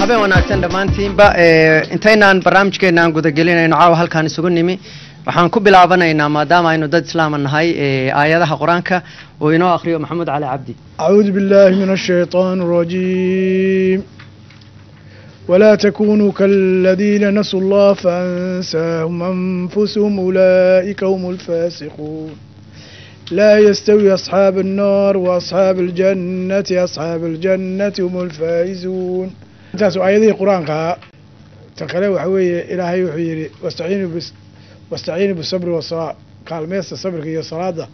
Habeen wanaagsan dhammaantiinba. Intaynaan barnaamijkeenaan gudagelinayno caawa halkaan isugu nimi, waxaan ku bilaabanaynaa, maadaama aynu dad islaama nahay, aayadaha Qur-aanka oo inoo akhriyo Maxamuud Cali Cabdi. أعوذ بالله من الشيطان الرجيم. ولا تكونوا كالذين نسوا الله فأنساهم أنفسهم، أولئك هم الفاسقون. لا يستوي أصحاب النار وأصحاب الجنة، أصحاب الجنة هم الفائزون. Intaas aayadihii Qur-aanka. Ta kale waxa weeye, Ilaahay wuxuu yidhi: "واستعينوا بالصبر والصلاة", kaalmeysta sabirka iyo salaada.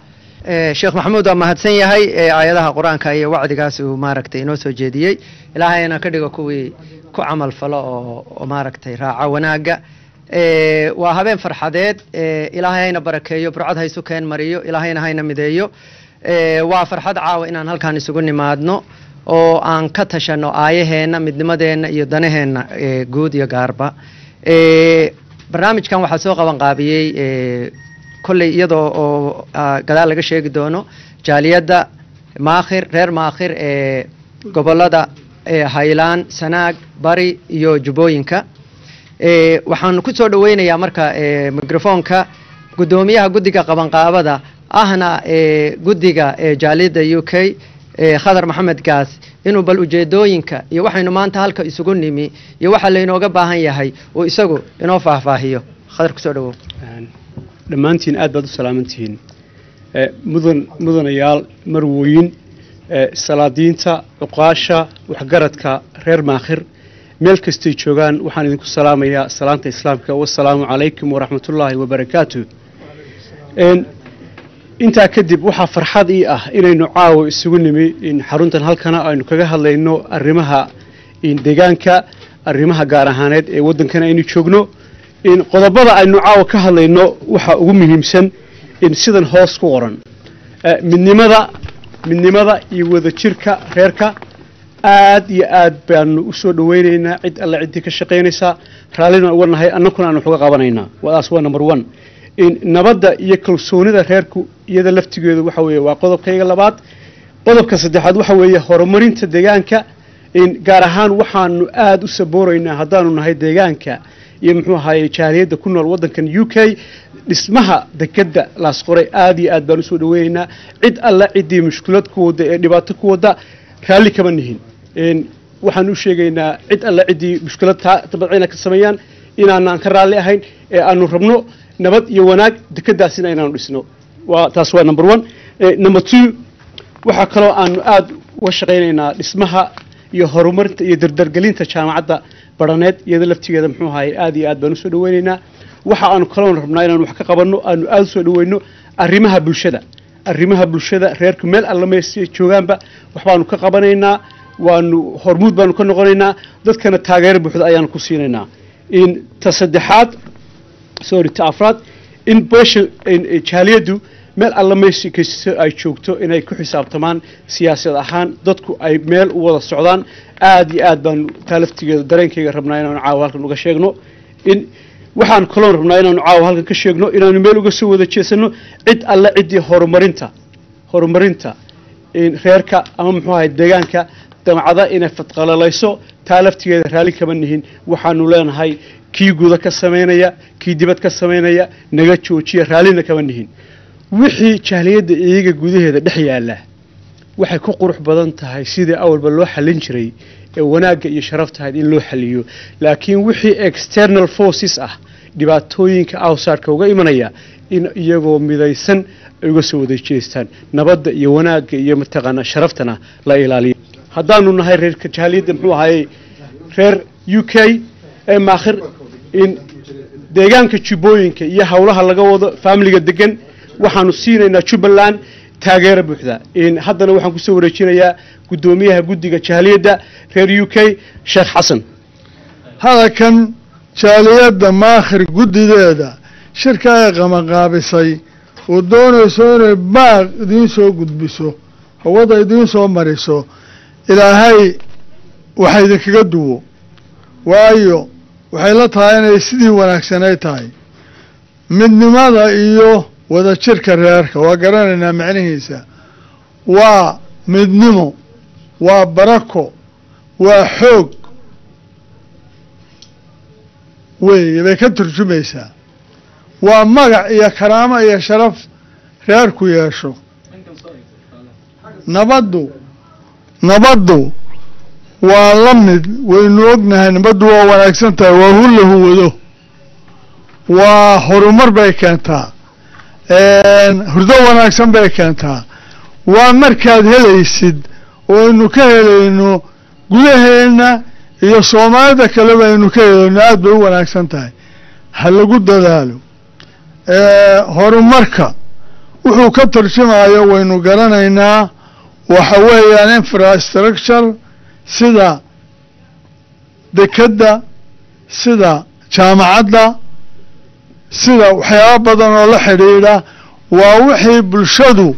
Sheekh Maxamuud waa mahadsan yahay aayadaha Qur-aanka iyo wacdigaas uu maaragtay inoo soo jeediyey. Ilaahayna ka dhigo kuwii ku camal falo oo maaragtay raaca wanaagga. Waa habeen farxadeed. Ilaahay hayna barakeeyo, burcad haysu keen mariyo, Ilaahayna hayna mideeyo. Waa farxad caawa inaan halkaan isugu nimaadno oo aan ka tashano aayaheenna, midnimadeenna iyo danaheenna guud iyo gaarba. Barnaamijkan waxaa soo qaban qaabiyey, kolley iyadoo oo gadaal laga sheegi doono, jaaliyadda Maakhir, reer Maakhir ee gobolada Haylaan, Sanaag, Bari iyo Jubbooyinka. Waxaan ku soo dhaweynayaa marka microfoonka guddoomiyaha guddiga qabanqaabada, ahna guddiga jaaliyadda UK, Khadar Maxamed Gaas, inuu bal ujeedooyinka iyo waxaynu maanta halka isugu nimi iyo waxa laynooga baahan yahay uu isagu inoo faahfaahiyo. Khadar, kusoo dhawow. Dhammaantiin aad baad u salaamantihiin, mudan mudanayaal, marwooyin, salaadiinta, cuqaasha, waxgaradka reer Maakhir meel kastay joogaan. Waxaan idinku salaamayaa salaanta Islaamka: wasalaamu calaykum waraxmatullaahi wabarakaatu. Intaa kadib, waxaa farxad ii ah inaynu caawa isugu nimi in xaruntan halkana aynu kaga hadlayno arrimaha deegaanka, arrimaha gaar ahaaneed ee waddankan aynu joogno. In qodobada aynu caawa ka hadlayno waxaa ugu muhiimsan in sidan hoos ku qoran: midnimada iyo wadajirka reerka. Aad iyo aad baanu u soo dhaweynaynaa cid alle ciddii ka shaqaynaysaa, raallina uga nahay, annakuna aanu wax uga qabanaynaa. Wadaas waa number one. In nabadda iyo kalsoonida reerku iyada laftigeedu waxa weeye waa qodobkayga labaad. Qodobka saddexaad waxa weeye horumarinta deegaanka. In gaar ahaan waxaanu aada u sabooraynaa, haddaanu nahay deegaanka iyo muxuu ahaayey jaaliyadda ku nool waddankan UK, dhismaha dekedda Laasqoray. Aad iyo aad baan usoo dhaweynaynaa. Cid alla ciddii mushkilad ku wadda ee dhibaato ku wadda raalli kama nihin. Waxaan u sheegaynaa cid alla ciddii mushkilad taa dabadcina ka sameeyaan inaanaan ka raalli ahayn ee aanu rabno nabad iyo wanaag, dekeddaasina inaanu dhisno. Waa taas, waa number one. Number two, waxaa kaloo aanu aada uga shaqaynaynaa dhismaha iyo horumarinta iyo dardargelinta jaamacadda Baraneed. Iyada laftigeeda muxuu ahaye aad iyo aad baan usoo dhaweynaynaa. Waxa aanu kaloon rabnaa inaanu wax ka qabanno, aanu aada usoo dhaweyno arrimaha bulshada. Arrimaha bulshada reerku meel alla meesay joogaanba waxbaanu ka qabanaynaa, waanu hormuud baanu ka noqonaynaa, dadkana taageero buuxda ayaanu ku siinaynaa. In ta saddexaad, sorry, ta afraad, in beesha jaaliyaddu meel alla meesha kasta ay joogto inay ku xisaabtamaan siyaasad ahaan, dadku ay meel u wada socdaan. Aad iyo aad baanu taa laftigeeda dareenkayga rabnaa inaanu caawa halkan uga sheegno. In waxaan kaloon rabnaa inaanu caawa halkan ka sheegno inaanu meel uga soo wada jeesano cid alle ciddii horumarinta reerka ama muxuu ahay deegaanka damcada inay fadqalalayso. Taa laftigeeda raalli kama nihin. Waxaanu leenahay kii guda ka samaynaya, kii dibad ka samaynaya, naga joojiya, raallina kama nihin. Wixii jaaliyadda iyaga gudaheeda dhex yaalla waxay ku qurux badan tahay sidii awalba loo xallin jiray ee wanaagga iyo sharaftahayd in loo xalliyo, laakiin wixii external forces ah, dhibaatooyinka outside-ka uga imanaya, in iyagoo midaysan ay uga soo wada jeestaan, nabadda iyo wanaagga iyo mataqaanaa sharaftana la ilaaliyo. Haddaanu nahay reerka jaaliyadda muxuu ahayey reer UK ee Maakhir, in deegaanka Jubbooyinka iyo howlaha laga wado faamiliga degan, waxaanu siinaynaa Jubbaland taageero buuxda. In haddana waxaan kusoo wareejinayaa guddoomiyaha guddiga jaaliyadda reer UK, Sheekh Xasan. Hadalkan jaaliyadda Maakhir guddideeda shirka ay qabanqaabisay oo doonayso inay baaq idiin soo gudbiso, hawada idiin soo mariso, Ilaahay waxa idinkaga duwo, waayo waxay la tahay inay sidii wanaagsanay tahay. Midnimada iyo wadajirka reerka waa garanaynaa macnihiisa: waa midnimo, waa barako, waa xoog. Weeye bay ka turjumaysaa. Waa magac iyo karaamo iyo sharaf reerku yeesho. Nabaddu waa la mid, waynu ognahay nabaddu waa wanaagsan tahay, waa hulla huwado, waa horumar bay keentaa, hurdo wanaagsan bay keentaa. Waa markaad helaysid oo aynu ka helayno gudaheenna iyo Soomaalida kaleba aynu ka helayno, aad bay u wanaagsan tahay, ha lagu dadaalo. Horumarka wuxuu ka tarjumayo waynu garanaynaa, waxa weeyaan infrastructure, sida dekedda, sida jaamacadda, sida waxyaaba badan oo la xidhiidha. Waa wixii bulshadu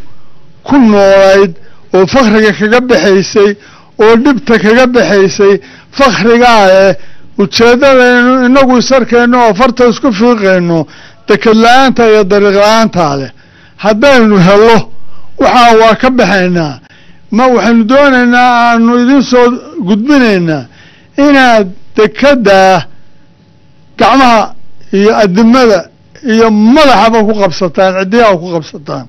ku noolayd oo fakriga kaga baxaysay oo dhibta kaga baxaysay. Fakrigaa ujeeddadaynu inagu isarkayno oo farta isku fiiqayno deked la-aanta iyo dariiq la-aantaa leh, haddaynu helo waxaa waa ka baxaynaa. Ma waxaynu doonaynaa, aanu idin soo gudbinaynaa inaad dekeddaa gacmaha iyo adimada iyo madaxaba ku qabsataan, ciddiyaha ku qabsataan.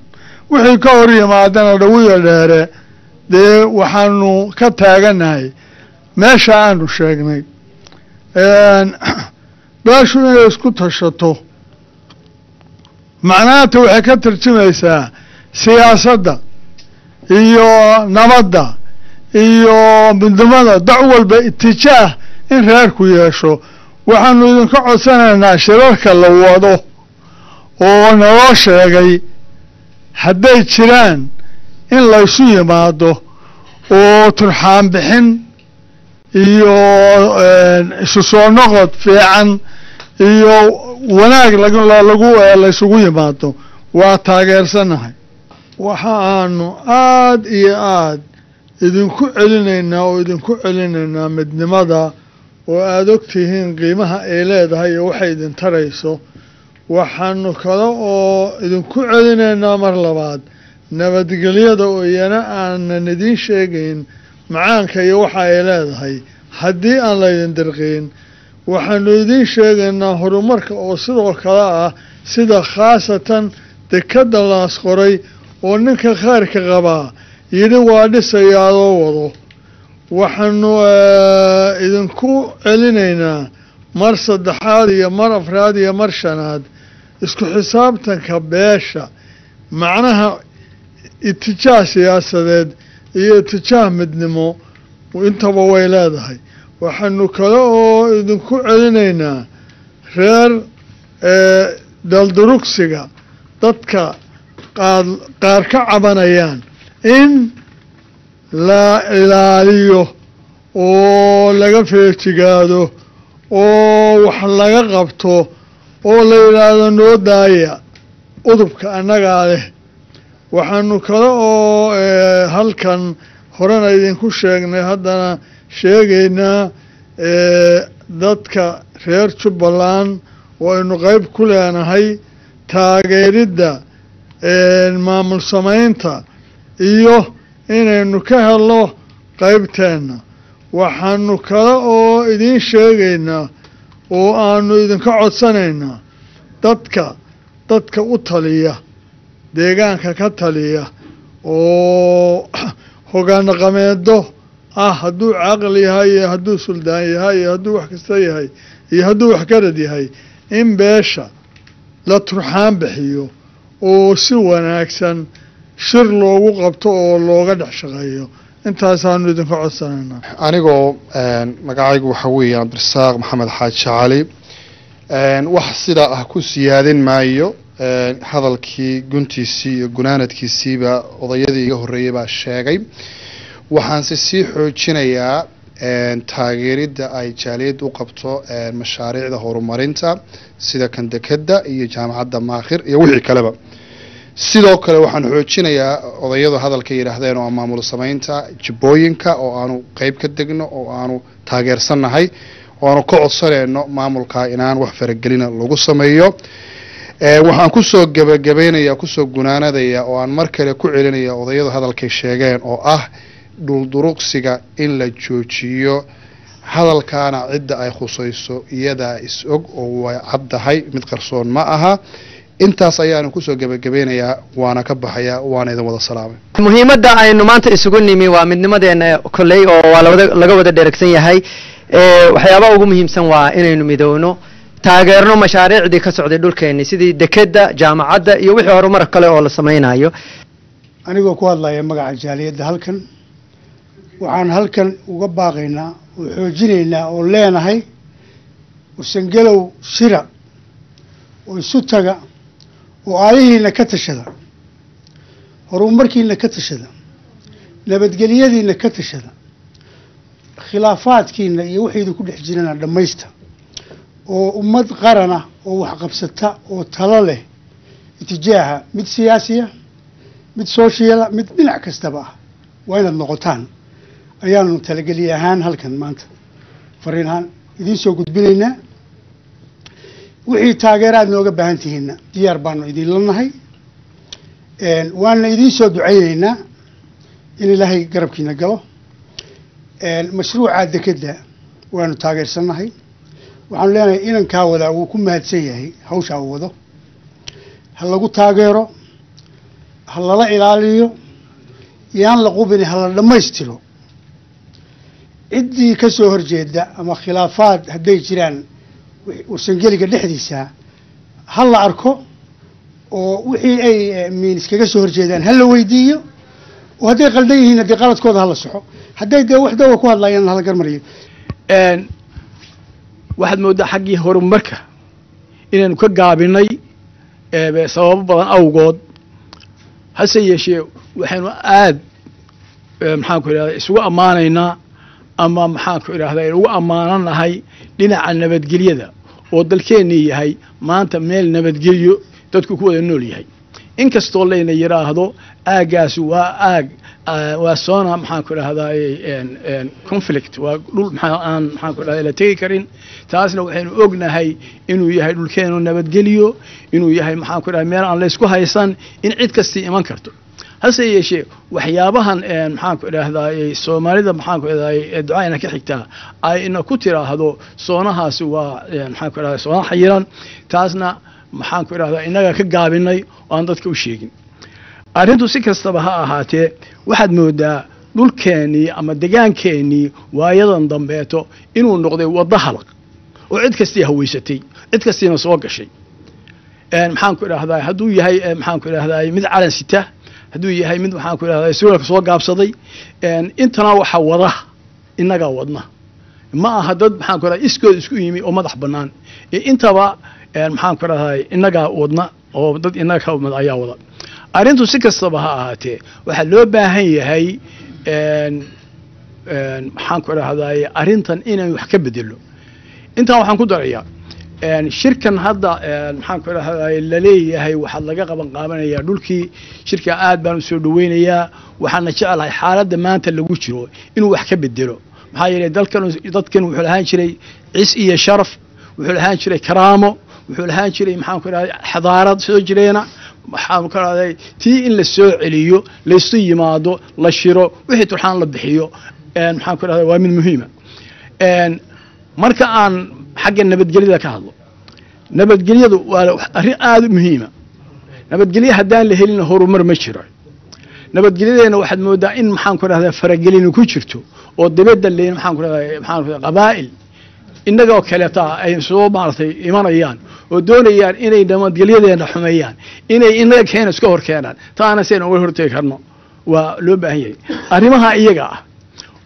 Wixii ka hor yimaadana dhawiyo dheere dee waxaanu ka taaganahay meesha aanu sheegnay. Beeshu inay isku tashato macnaata waxay ka tarjumaysaa siyaasadda iyo nabadda iyo midnimada, dac walba itijaah in reerku yeesho. Waxaanu idinka codsanaynaa shirarka la wado oo naloo sheegay hadday jiraan in laysu yimaado oo turxaan bixin iyo isu soo noqod fiican iyo wanaag lagu laysugu yimaado, waa taageersanahay. Waxa aanu aad iyo aad idinku celinaynaa oo idinku celinaynaa midnimada oo aada og tihiin qiimaha ay leedahay iyo waxay idin tarayso. Waxaanu kale oo idinku celinaynaa mar labaad nabadgelyada oo iyana aanan idiin sheegayn macaanka iyo waxa ay leedahay haddii aan laydin dirqiin. Waxaanu idiin sheegaynaa horumarka oo sidoo kale ah, sida khaasatan dekedda Laas Qoray oo ninka khayrka qabaa yidhi waa dhisayaa loo wado. Waxaanu idinku celinaynaa mar saddexaad iyo mar afraad iyo mar shanaad isku xisaabtanka beesha, macnaha itijaah siyaasadeed iyo itijaah midnimo intaba way leedahay. Waxaanu kale oo idinku celinaynaa reer daldurugsiga dadka qaar ka cabanayaan in la ilaaliyo oo laga feejigaado oo wax laga qabto oo la yidhaahdo noo daaya udubka annagaa leh. Waxaanu kale oo halkan horena idinku sheegnay, haddana sheegaynaa, dadka reer Jubbaland oo aynu qeyb ku leenahay taageeridda maamul samaynta iyo inaynu ka helno qeybteenna. Waxaanu kale oo idiin sheegaynaa oo aanu idinka codsanaynaa dadka u taliya deegaanka ka taliya oo hoggaan dhaqameedo ah, hadduu caaqil yahay iyo hadduu suldaan yahay iyo hadduu wax kasta yahay iyo hadduu waxgarad yahay, in beesha la turxaan bixiyo oo si wanaagsan shir loogu qabto oo looga dhex shaqeeyo. Intaasaanu idinka codsanaynaa. Anigoo magacaygu waxa weeye Cabdirasaaq Maxamed Xaaji Cali, wax sidaa ah ku siyaadin maayo. Hadalkii guntiisii iyo gunaanadkiisiiba odayadii iga horreeyey baa sheegay. Waxaanse sii xoojinayaa taageeridda ay jaaliyadda u qabto mashaariicda horumarinta sida kan dekedda iyo jaamacadda Maakhir iyo wixii kaleba. Sidoo kale waxaan xoojinayaa odayadu hadalka yidhaahdeen oo maamul samaynta jibbooyinka oo aanu qeyb ka degno oo aanu taageersannahay oo aanu ka codsanayno maamulka inaan wax faragelina lagu sameeyo. Waxaan kusoo gebagabeynaya, kusoo gunaanadaya oo aan mar kale ku celinaya odayadu hadalkay sheegeen oo ah dhulduruqsiga in la joojiyo. Hadalkaana cidda ay khusayso iyadaa is og oo way caddahay, mid qarsoon ma aha. Intaas ayaanu kusoo gebagabeynayaa, waana ka baxayaa, waana idin wada salaamay. Muhiimadda aynu maanta isugu nimi waa midnimadeena kolley oo waa lawada laga wada dheregsan yahay. Waxyaabaha ugu muhiimsan waa inaynu midowno, taageerno mashaariicdii ka socday dhulkeenni, sidii dekedda, jaamacadda iyo wixii horumar kale oo la samaynayo. Anigoo ku hadlaya magaca jaaliyadda halkan, waxaan halkan uga baaqaynaa oo xoojinaynaa oo leenahay: Warsangelow, shira oo isu taga oo aayihiina ka tashada, horumarkiina ka tashada, nabadgelyadiina ka tashada, khilaafaadkiina iyo wixii idinku dhex jirana dhammaysta, oo ummad qarana oo waxqabsata oo talo leh, itijaaha mid siyaasiya, mid social ah, mid dhinac kastaba ah waa inaad noqotaan ayaanu talageliye ahaan halkan maanta fariin ahaan idiin soo gudbinaynaa. Wixii taageera aad nooga baahan tihiinna diyaar baanu idinla nahay, waana idiin soo ducaynaynaa in Ilaahay garabkiina galo. Mashruuca dekedda waanu taageersannahay. Waxaanu leenahay inankaa wadaa wuu ku mahadsan yahay hawshaa uu wado, ha lagu taageero, ha lala ilaaliyo, yaan la qubini, ha la dhammaystiro. Ciddii ka soo horjeeda ama khilaafaad hadday jiraan Warsangeliga dhexdiisa, ha la arko oo wixii ay miin iskaga soo horjeedaan ha la weydiiyo, oo hadday qaldan yihiin haddii qaladkooda hala soxo, hadday dee wax dawa ku hadlayaan hala garmariyo. Waxaad mooddaa xaggii horumarka inaynu ka gaabinay sababo badan awgood. Hase yeeshee, waxaynu aad, maxaan ku idhahda, isugu ammaanaynaa ama, maxaan ku idhahda, ugu ammaananahay dhinaca nabadgelyada, oo dalkeennii yahay maanta meel nabadgelyo dadku ku wada nool yahay, inkastoo layna yidhaahdo aaggaasi waa aag, waa zone, maxaan ku idhahdaay, conflict, waa dhul maxaa aan, maxaan ku idhahda, la tegi karin. Taasna waxaynu ognahay inuu yahay dhulkeenu nabadgelyo, inuu yahay, maxaan ku idhahda, meel aan laysku haysan, in cid kastii iman karto. Hase yeeshee, waxyaabahan, maxaan ku idhahdaay, Soomaalida, maxaan ku idhahday, ducaayna ka xigtaa ay ina ku tiraahdo zone-haasi waa, maxaan ku idhahda, zone xayiran, taasna, maxaan ku idhahdaa, innaga ka gaabinay oo aan dadka u sheegin arrintu. Si kastaba ha ahaatee, waxaad moodaa dhulkeennii ama degaankeenii waayadan dambeeto inuu noqday waddo halaq oo cid kastii haweysatay, cid kastiina soo gashay. Maxaan ku idhahdaa, hadduu yahay, maxaan ku idhahdaa, mid calan sita, hadduu yahay mid, maxaan ku idhahdaa, suralka soo gaabsaday, intana waxa wada innagaa wadna. Ma aha dad, maxaan ku idhahdaa, iskood isku yimi oo madax bannaan. Intaba, maxaan ku idhahdaa, innagaa wadna oo dad innaga ka mid ayaa wada arrintu. Si kastaba ha ahaatee, waxaa loo baahan yahay, maxaan ku idhahdaa, arrintan inaynu wax ka bedelo. Intaan waxaan ku darayaa shirkan hadda, maxaan ku idhahdaa, laleeyahay waxaad laga qaban qaabanayaa dhulkii. Shirka aad baan usoo dhaweynayaa, waxaana jeclahay xaaladda maanta lagu jiro inuu wax ka bedelo, maxaa yeelay dalkan, dadkan wuxuu lahaan jiray cis iyo sharaf, wuxuu lahaan jiray karaamo, wuxuu lahaan jiray, maxaan ku idhahday, xadaarad soo jireena. Waxaan ku idhahday tii in la soo celiyo, laysu yimaado, la shiro, wixii turxaan la bixiyo, maxaan ku idhahday, waa mid muhiima. Marka aan xagga nabadgelyada ka hadlo, nabadgelyadu waa arrin aada u muhiima. Nabadgelye haddaan la helin, horumar ma jiro. Nabadgelyadeena waxaad moodaa in, maxaan ku idhahdaa, faragelinu ku jirto oo dibadda leyn, maxaan ku idhahdaa, maxaan ku qabaa'il innagoo kaleeta ay soo maaragtay imanayaan oo doonayaan inay nabadgelyadeena xumeeyaan, inay inaga keena iska hor keenaan. Taana si aynu uga hortegi karno waa loo baahan yahay. Arrimaha iyaga ah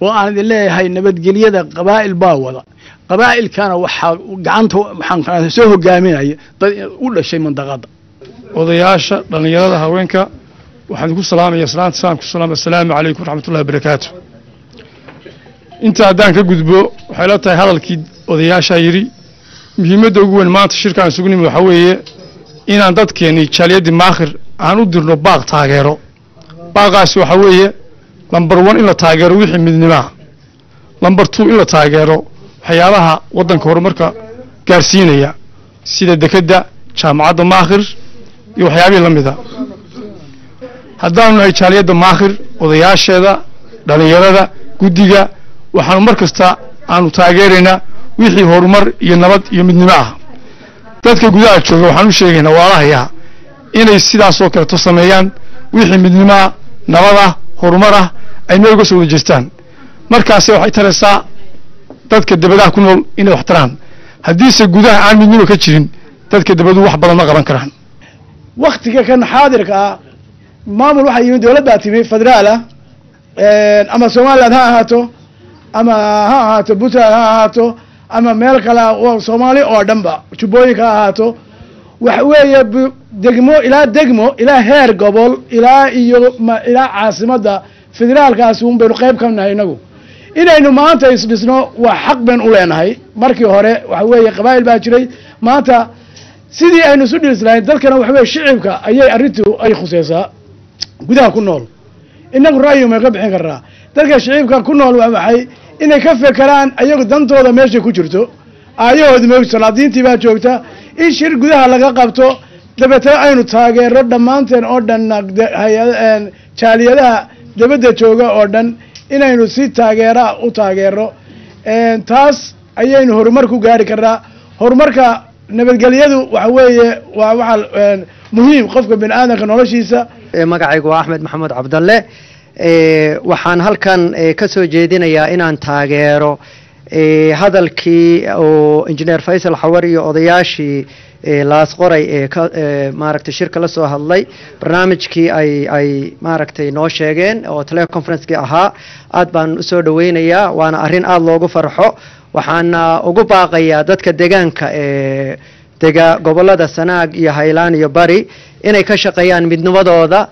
oo aan idin leeyahay nabadgelyada qabaa'il baa wada, qabaa'ilkana waxaa gacanta, maxaan soo hogaaminaya dad u dhashay mandaqada. Odayaasha, dhallinyarada, haweenka, waxaan ku salaamaya salaanta islaamka salaam: assalaamu calaykum waraxmatullahi wabarakaatu. Inta haddaan ka gudbo, waxay la tahay hadalkii odayaashaa yidhi, muhiimadda ugu weyn maanta shirkaan isugu nimi waxaa weeye inaan dadkeennii jaaliyaddii Maakhir aan u dirno baaq taageero. Baaqaasi waxaa weeye: number one, in la taageero wixii midnimaa; number two, in la taageero waxyaabaha waddanka horumarka gaarsiinaya, sida dekedda, jaamacadda Maakhir iyo waxyaabihii la mida. Haddaanu nahay jaaliyadda Maakhir, odayaasheeda, dhallinyarada, guddiga, waxaanu mar kasta aanu taageeraynaa wixii horumar iyo nabad iyo midnimo ah. Dadka gudaha jooga waxaan u sheegaynaa waalahayaa inay sidaasoo kaleto sameeyaan, wixii midnimoa, nabad ah, horumar ah ay meel uga soo wada jeestaan. Markaase waxay taraysaa dadka dabadaha ku nool inay wax taraan. Haddiise gudaha aan midnimo ka jirin, dadka dabadu wax badan ma qaban karaan. Waktiga kan xaadirka ah maamul waxaa yimid, dowlad baa timi federaal ah, ama Somaliland ha ahaato ama ha ahaato Puntland ha ahaato ama meel kale Soomaali oo dhanba, Jubbooyinka ha ahaato. Waxa weeye degmo ilaa degmo ilaa heer gobol ilaa iyo ilaa caasimadda federaalkaasi un baynu qayb ka nahay. Inagu inaynu maanta isdhisno waa xaq baynu u leenahay. Markii hore waxa weeye qabaa'il baa jiray, maanta sidii aynu isu dhisi lahayn dadkana waxa weye shicibka ayay arrintu ay khuseysaa gudaha ku nool. Inagu ra'yi may ka bixin karnaa. Dadka shicibka ku nool waa maxay inay ka fekeraan ayagu dantooda meesha ku jirto, aayahoodi meesha salaadiintii baa joogta, in shir gudaha laga qabto, dabeetana aynu taageero dhammaanteen oo dhan jaaliyadaha dabadda jooga oo dhan inaynu si taageera u taageero. Taas ayaynu horumar ku gaari karnaa. Horumarka nabadgelyadu waxa weeye waa waxaa muhiim qofka bini aadamka noloshiisa. Magacaygu waa Axmed Maxamed Cabdalle. Waxaan halkan ka soo jeedinayaa inaan taageero hadalkii oo Injineer Faysal Xawar iyo odayaashii Laas Qoray ee ka maaragtay shirka la soo hadlay, barnaamijkii ay maaragtay noo sheegeen oo teleconferencekii ahaa. Aad baan usoo dhaweynayaa, waana arrin aada loogu farxo. Waxaana ugu baaqayaa dadka deegaanka ee dega gobolada Sanaag iyo Haylaan iyo Bari inay ka shaqeeyaan midnimadooda,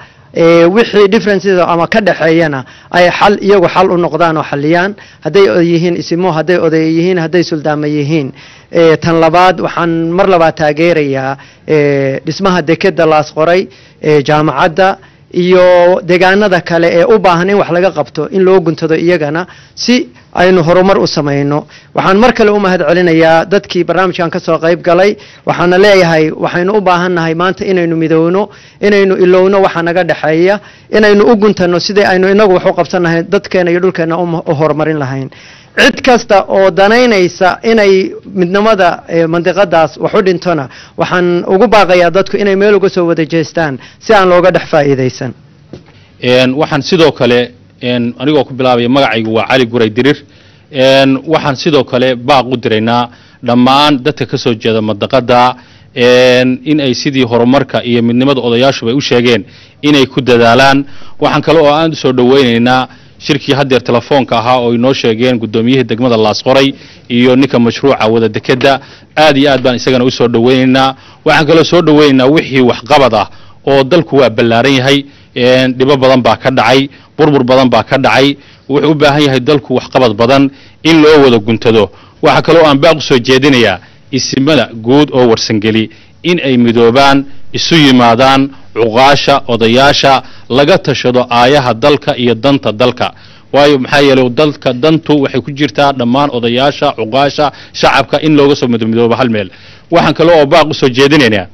wixii differences ama ka dhexeeyana ay xal iyagu xal u noqdaan oo xaliyaan, hadday yihiin isimo, hadday oday yihiin, hadday suldaamo yihiin. Tan labaad, waxaan mar labaad taageerayaa dhismaha dekeda Laas Qoray, jaamacadda iyo deegaanada kale ee u baahan in wax laga qabto in loo guntado iyagana si aynu horumar u samayno. Waxaan mar kale u mahad celinayaa dadkii barnaamijkan ka soo qayb galay. Waxaana leeyahay waxaynu u baahannahay maanta inaynu midowno, inaynu ilowno waxa naga dhexeeya, inaynu u guntano sidii aynu inagu wax u qabsan lahayn, dadkeena iyo dhulkeena u horumarin lahayn. Cid kasta oo danaynaysa inay midnimada mandiqadaas wax u dhintona, waxaan ugu baaqayaa dadku inay meel uga soo wada jeestaan si aan looga dhex faa'iidaysan. Waxaan sidoo kale, anigoo ku bilaabaya magacaygu waa Cali Guray Dirir, waxaan sidoo kale baaq u diraynaa dhammaan dadka ka soo jeeda mandaqada in ay sidii horumarka iyo midnimada odayaashuba ay u sheegeen inay ku dadaalaan. Waxaan kale oo aan usoo dhaweynaynaa shirkii haddeer telefoonka ahaa oo inoo sheegeen guddoomiyihii degmada Laasqoray iyo ninka mashruuca wada dekedda. Aad iyo aad baan isagana usoo dhaweynaynaa. Waxaan kaloo soo dhaweynaynaa wixii waxqabad ah oo dalku waa ballaaran yahay, dhibo badan baa ka dhacay, burbur badan baa ka dhacay, wuxuu u baahan yahay dalku waxqabad badan in loo wada guntado. Waxaa kaloo aan baaq usoo jeedinayaa isimada guud oo Warsangeli in ay midoobaan, isu yimaadaan, cuqaasha, odayaasha, laga tashado aayaha dalka iyo danta dalka. Waayo, maxaa yeelay, dalka dantu waxay ku jirtaa dhammaan odayaasha, cuqaasha, shacabka in looga soo midoobo hal meel. Waxaan kale oo baaq usoo jeedinaynaa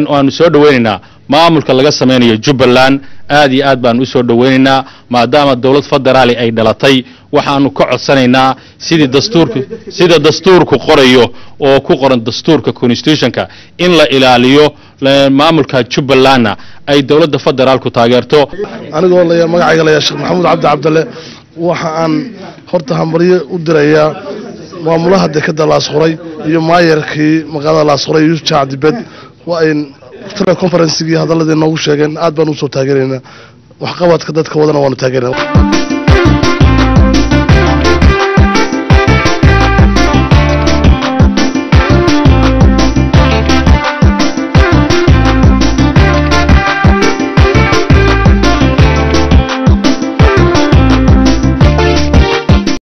waanu soo dhaweynaynaa maamulka laga samaynayo Jubbaland. Aad iyo aad baan usoo dhaweynaynaa maadaama dowlad federaali ay dhalatay. Waxaanu ka codsanaynaa sidii dastuurku, sida dastuurku qorayo oo ku qoran dastuurka constitutionka in la ilaaliyo, maamulka Jubbalandna ay dowladda federaalku taageerto. Anigoo laya magacayga layaa Sheekh Maxamuud Cabdi Cabdalle, waxa aan horta hambaryo u dirayaa maamulaha dekeda Laasqoray iyo maayarkii magaalada Laasqoray, Yuusuf Jaac Dibed. Waa ayn teleconferencegii hadaladii noogu sheegeen, aad baan usoo taageeraynaa. Waxqabadka dadka wadana waanu taageerana.